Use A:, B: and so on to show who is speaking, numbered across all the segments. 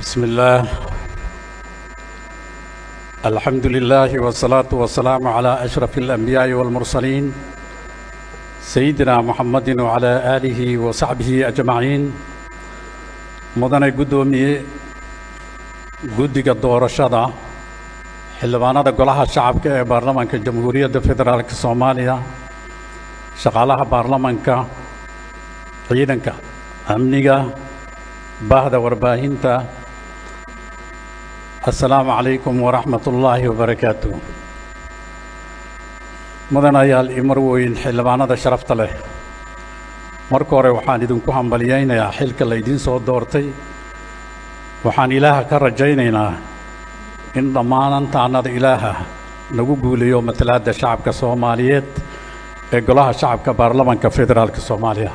A: بسم الله، الحمد لله، والصلاة والسلام على أشرف الأنبياء والمرسلين، سيدنا محمد وعلى آله وصحبه أجمعين. Mudane guddoomiye, guddiga doorashada xildhibaanada Golaha Shacabka ee Baarlamaanka Jamhuuriyadda Federaalka Soomaaliya, shaqaalaha baarlamanka, ciidanka amniga, bahda warbaahinta, assalaamu calaykum waraxmat ullaahi wabarakaatu. Mudanayaal iyo marwooyin, xildhibaanada sharafta leh, marka hore waxaan idinku hambaliyaynayaa xilka laydiin soo doortay. Waxaan Ilaaha ka rajaynaynaa in dhammaanantaannada Ilaaha nagu guuleeyo matalaadda shacabka Soomaaliyeed ee Golaha Shacabka Baarlamanka Federaalka Soomaaliya.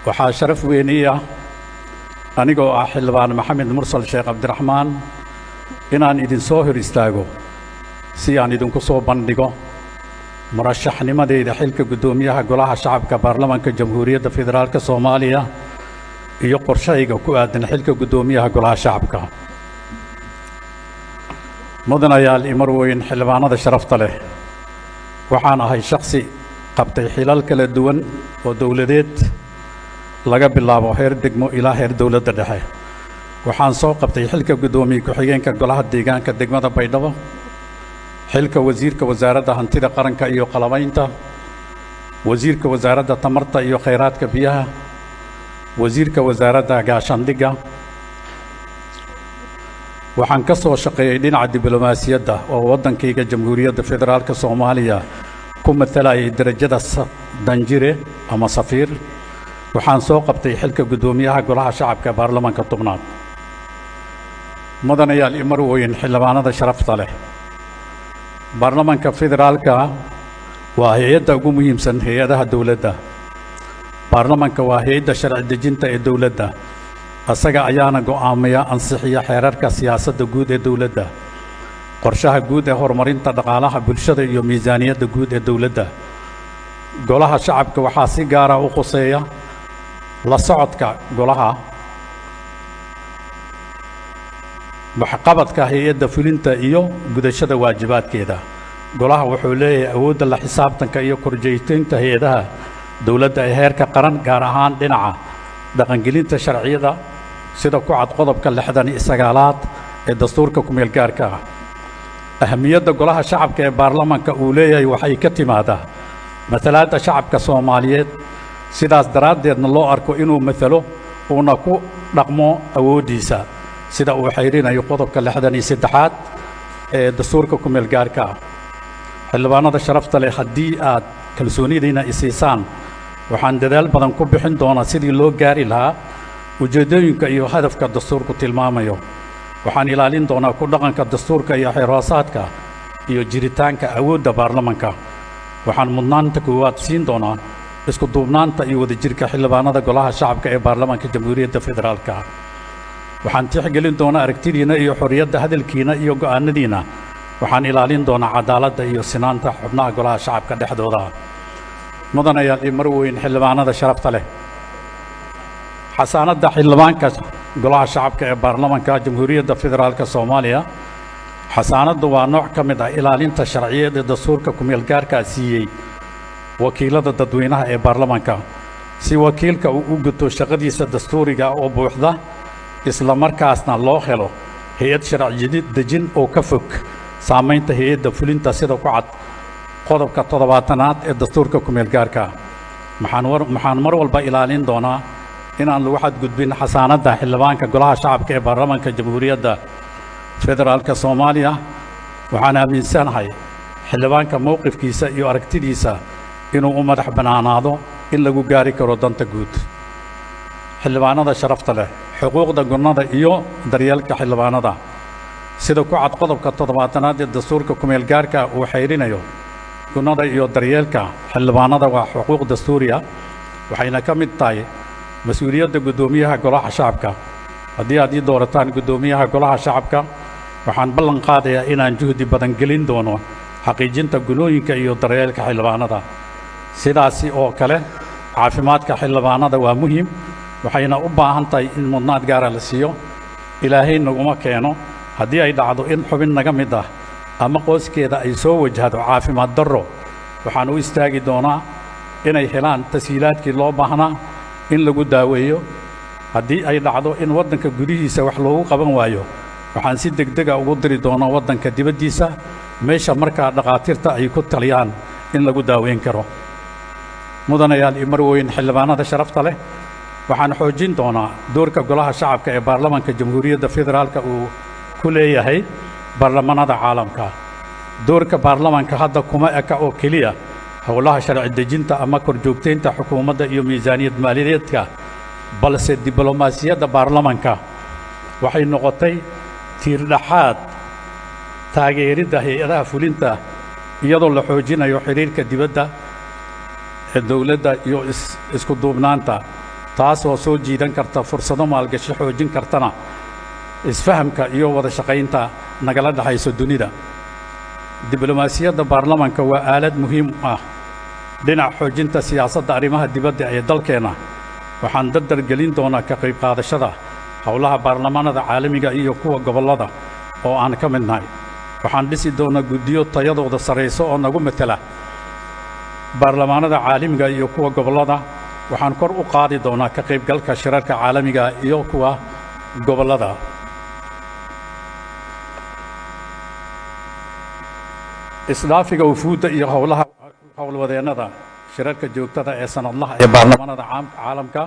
A: Waxaa sharaf weyn ii ah, anigoo ah Xildhibaan Maxamed Mursal Sheekh Cabdiraxmaan, inaan idinsoo hor istaago si aan idinku soo bandhigo murashaxnimadeyda xilka guddoomiyaha Golaha Shacabka Baarlamanka Jamhuuriyadda Federaalka Soomaaliya iyo qorshahayga ku aadan xilka guddoomiyaha Golaha Shacabka. Mudanayaal iyo marwooyin, xildhibaanada sharafta leh, waxaan ahay shakhsi qabtay xilal kala duwan oo dowladeed, laga bilaabo heer degmo ilaa heer dowladda dhexe. Waxaan soo qabtay xilka guddoomiye ku-xigeenka golaha deegaanka degmada Baydhabo, xilka wasiirka wasaaradda hantida qaranka iyo qalabaynta, wasiirka wasaaradda tamarta iyo khayraadka biyaha, wasiirka wasaaradda gaashaandhigga. Waxaan ka soo shaqeeyey dhinaca diblomaasiyadda oo waddankayga Jamhuuriyadda Federaalka Soomaaliya ku matalayay derajada danjire ama safiir. Waxaan soo qabtay xilka guddoomiyaha Golaha Shacabka Baarlamaanka 10aad. Mudanayaal iyo marwooyin, xildhibaanada sharafta leh, baarlamaanka federaalka waa hay-adda ugu muhiimsan hay-adaha dowladda. Baarlamaanka waa hay-adda sharci dejinta ee dowladda. Asaga ayaana go'aamiya, ansixiya xeerarka siyaasadda guud ee dowladda, qorshaha guud ee horumarinta dhaqaalaha bulshada iyo miisaaniyadda guud ee dowladda. Golaha Shacabka waxaa si gaara u khuseeya la socodka golaha waxqabadka hay-adda fulinta iyo gudashada waajibaadkeeda. Golaha wuxuu leeyahay awoodda la xisaabtanka iyo korjoogteynta hay-adaha dowladda ee heerka qaran, gaar ahaan dhinaca dhaqangelinta sharciyada, sida ku cad qodobka 69aad ee dastuurka kumeel gaarka ah. Ahamiyadda Golaha Shacabka ee baarlamaanka uu leeyahay waxay ka timaadaa matalaadda shacabka Soomaaliyeed, sidaas daraaddeedna loo arko inuu matalo uuna ku dhaqmo awooddiisa, sida uu xayrinayo qodobka 63aad ee dastuurka kumeel gaarka ah. Xildhibaanada sharafta leh, haddii aad kalsoonidiina isiisaan, waxaan dadaal badan ku bixin doonaa sidii loo gaari lahaa ujeeddooyinka iyo hadafka dastuurku tilmaamayo. Waxaan ilaalin doonaa ku dhaqanka dastuurka iyo xeerhoosaadka iyo jiritaanka awoodda baarlamanka. Waxaan mudnaanta koowaad siin doonaa isku duubnaanta iyo wadajirka xildhibaanada Golaha Shacabka ee Baarlamaanka Jamhuuriyadda Federaalka. Waxaan tixgelin doonaa aragtidiinna iyo xorriyadda hadalkiina iyo go'aanadiina. Waxaan ilaalin doonaa cadaaladda iyo sinaanta xubnaha Golaha Shacabka dhexdooda. Mudanayaal iyo marwooyin, xildhibaanada sharafta leh, xasaanadda xildhibaanka Golaha Shacabka ee Baarlamaanka Jamhuuriyadda Federaalka Soomaaliya. Xasaanaddu waa nooc ka mid ah ilaalinta sharciyeed ee dastuurka kumeel gaarkaa siiyey wakiilada dadweynaha ee baarlamaanka, si wakiilka uu u guto shaqadiisa dastuuriga oo buuxda, isla markaasna loo helo hay-ad sharci dejin oo ka fog saamaynta hay-adda fulinta, sida ku cad qodobka 70aad ee dastuurka kumeel gaarka. Waxaan mar walba ilaalin doonaa inaan lagu xadgudbin xasaanadda xildhibaanka Golaha Shacabka ee Baarlamaanka Jamhuuriyadda Federaalka Soomaaliya. Waxaan aaminsanahay xildhibaanka mowqifkiisa iyo aragtidiisa inuu u madax bannaanaado in lagu gaari karo danta guud. Xildhibaanada sharafta leh, xuquuqda gunnada iyo daryeelka xildhibaanada, sida ku cad qodobka 70aad ee dastuurka kumeel gaarka uu xayrinayo, gunnada iyo daryeelka xildhibaanada waa xuquuq dastuuriya, waxayna ka mid tahay mas-uuliyadda guddoomiyaha Golaha Shacabka. Haddii aad ii doorataan guddoomiyaha Golaha Shacabka, waxaan ballan qaadayaa inaan juhdi badan gelin doono xaqiijinta gunooyinka iyo daryeelka xildhibaanada. Sidaasi oo kale, caafimaadka xildhibaanada waa muhiim, waxayna u baahan tahay in mudnaad gaara la siiyo. Ilaahay naguma keeno, haddii ay dhacdo in xubin naga mid ah ama qoyskeeda ay soo wajahdo caafimaad darro, waxaan u istaagi doonaa inay helaan tashiilaadkii loo baahnaa in lagu daaweeyo. Haddii ay dhacdo in waddanka gudihiisa wax loogu qaban waayo, waxaan si degdega ugu diri doonaa waddanka dibaddiisa, meesha markaa dhakhaatiirta ay ku taliyaan in lagu daaweyn karo. Mudanayaal iyo marweyn, xildhibaanada sharafta leh, waxaan xoojin doonaa doorka Golaha Shacabka ee Baarlamaanka Jamhuuriyadda Federaalka uu ku leeyahay baarlamanada caalamka. Doorka baarlamanka hadda kuma eka oo keliya howlaha sharci dejinta ama korjoogtaynta xukuumadda iyo miisaaniyad maaliyadeedka, balse diblomaasiyadda baarlamanka waxay noqotay tiirdhaxaad taageeridda hay-adaha fulinta, iyadoo la xoojinayo xidhiirka dibadda ee dowladda iyo isku duubnaanta, taasoo soo jiidan karta fursado maalgashi, xoojin kartana isfahamka iyo wada shaqaynta nagala dhexayso dunida. Diblomaasiyadda baarlamanka waa aalad muhiim ah dhinac xoojinta siyaasadda arrimaha dibadda ee dalkeenna. Waxaan dardar gelin doonaa ka qayb qaadashada howlaha baarlamaanada caalamiga iyo kuwa gobollada oo aan ka mid nahay. Waxaan dhisi doonaa guddiyo tayadooda sarrayso oo nagu matela baarlamaanada caalamiga iyo kuwa gobollada. Waxaan kor u qaadi doonaa ka qaybgalka shirarka caalamiga iyo kuwa gobollada. Isdhaafiga wufuudda iyo howlaha howlwadeennada shirarka joogtada ee sanadlaha ee baarlamaanada caalamka.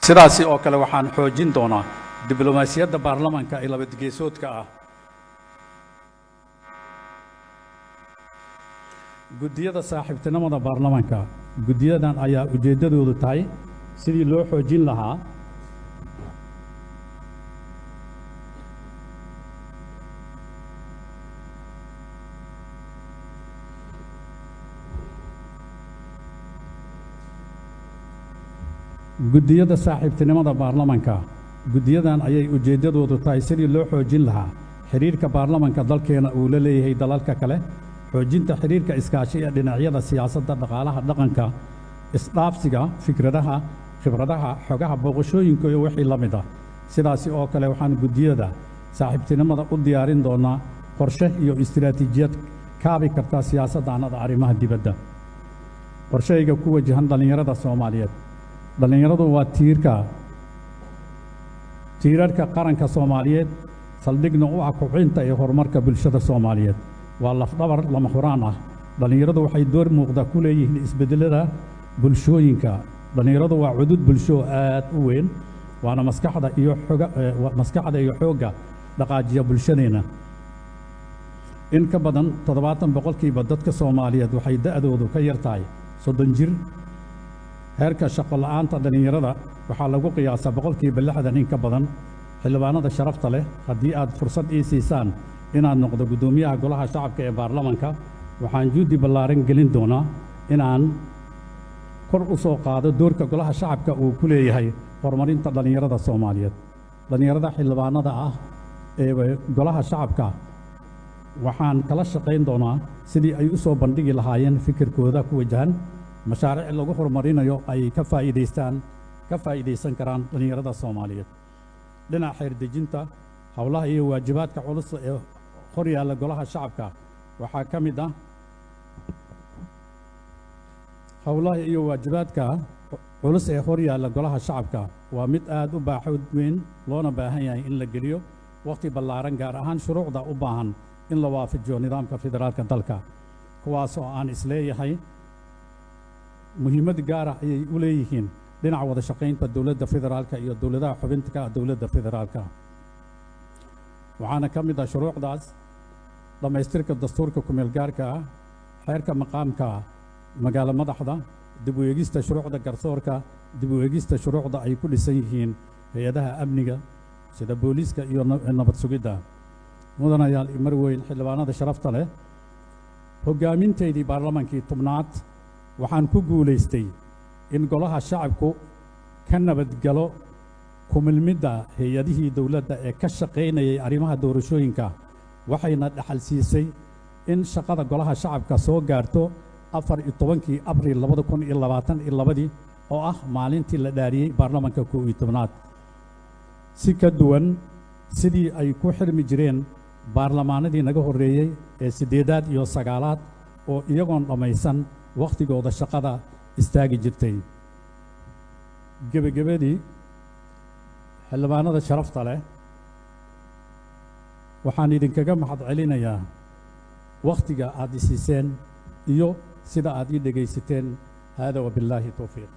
A: Sidaasi oo kale, waxaan xoojin doonaa diblomaasiyadda baarlamaanka ee labadgeesoodka ah. Guddiyada saaxiibtinimada baarlamaanka. Guddiyadan ayaa ujeeddadoodu tahay sidii loo xoojin lahaa guddiyada saaxiibtinimada baarlamanka. Guddiyadan ayay ujeeddadoodu tahay sidii loo xoojin lahaa xidhiirka baarlamanka dalkeena uu la leeyahay dalalka kale, xoojinta xidhiirka iskaashi ee dhinacyada siyaasadda, dhaqaalaha, dhaqanka, isdhaafsiga fikradaha, khibradaha, xogaha, booqashooyinka iyo wixii la mid ah. Sidaasi oo kale, waxaan guddiyada saaxiibtinimada u diyaarin doonaa qorshe iyo istiraatiijiyad kaabi karta siyaasaddaanada arrimaha dibadda. Qorshahayga ku wajahan dhallinyarada Soomaaliyeed. Dhallinyaradu waa tiirka tiirarka qaranka Soomaaliyeed, saldhigna u ah kobcinta iyo horumarka bulshada Soomaaliyeed. Waa lafdhabar lama huraan ah. Dhallinyaradu waxay door muuqda ku leeyihiin isbeddelada bulshooyinka. Dhallinyaradu waa cudud bulsho aad u weyn, waana maskaxda iyo xoga maskaxda iyo xoogga dhaqaajiya bulshadeenna. In ka badan 70% dadka Soomaaliyeed waxay da'doodu ka yar tahay 30 jir. Heerka shaqo la'aanta dhallinyarada waxaa lagu qiyaasaa 60% in ka badan. Xildhibaanada sharafta leh, haddii aad fursad ii siisaan inaad noqdo guddoomiyaha Golaha Shacabka ee baarlamanka, waxaan juhdi ballaaran gelin doonaa inaan kor u soo qaado doorka Golaha Shacabka uu ku leeyahay horumarinta dhallinyarada Soomaaliyeed. Dhallinyarada xildhibaanada ah ee Golaha Shacabka waxaan kala shaqayn doonaa sidii ay u soo bandhigi lahaayeen fikirkooda ku wajahan mashaariic lagu horumarinayo ay ka faa'iidaysan karaan dhallinyarada Soomaaliyeed. Dhinaca xeerdejinta, howlaha iyo waajibaadka culus ee hor yaalla Golaha Shacabka waxaa ka mid ah howlaha iyo waajibaadka culus ee hor yaalla Golaha Shacabka waa mid aad u baaxad weyn, loona baahan yahay in la geliyo wakhti ballaaran, gaar ahaan shuruucda u baahan in la waafajiyo nidaamka federaalka dalka, kuwaas oo aan isleeyahay muhiimad gaara ayay u leeyihiin dhinaca wada shaqaynta dowladda federaalka iyo dowladaha xubinta ka ah dowladda federaalka. Waxaana ka mid ah shuruucdaas dhammaystirka dastuurka kumeel gaarka ah, xeerka maqaamka magaalo madaxda, dib u eegista shuruucda garsoorka, dib u eegista shuruucda ay ku dhisan yihiin hay-adaha amniga sida booliiska iyo nabad sugidda. Mudanayaal iyo marweyn, xildhibaanada sharafta leh, hoggaamintaydii baarlamaankii 10aad waxaan ku guulaystay in Golaha Shacabku ka nabadgalo kumilmidda hay-adihii dowladda ee ka shaqaynayay arrimaha doorashooyinka, waxayna dhaxal siisay in shaqada Golaha Shacabka soo gaarto 14-kii Abriil 2022-dii, oo ah maalintii la dhaariyey baarlamanka 11aad, si ka duwan sidii ay ku xirmi jireen baarlamaanadii naga horreeyey ee siddeedaad iyo sagaalaad, oo iyagoon dhammaysan wakhtigooda shaqada istaagi jirtay. Gebagabadii, xildhibaanada sharafta leh, waxaan idinkaga mahad celinayaa wakhtiga aad i siiseen iyo sida aad ii dhegaysateen. Hada wabillaahi towfiiq.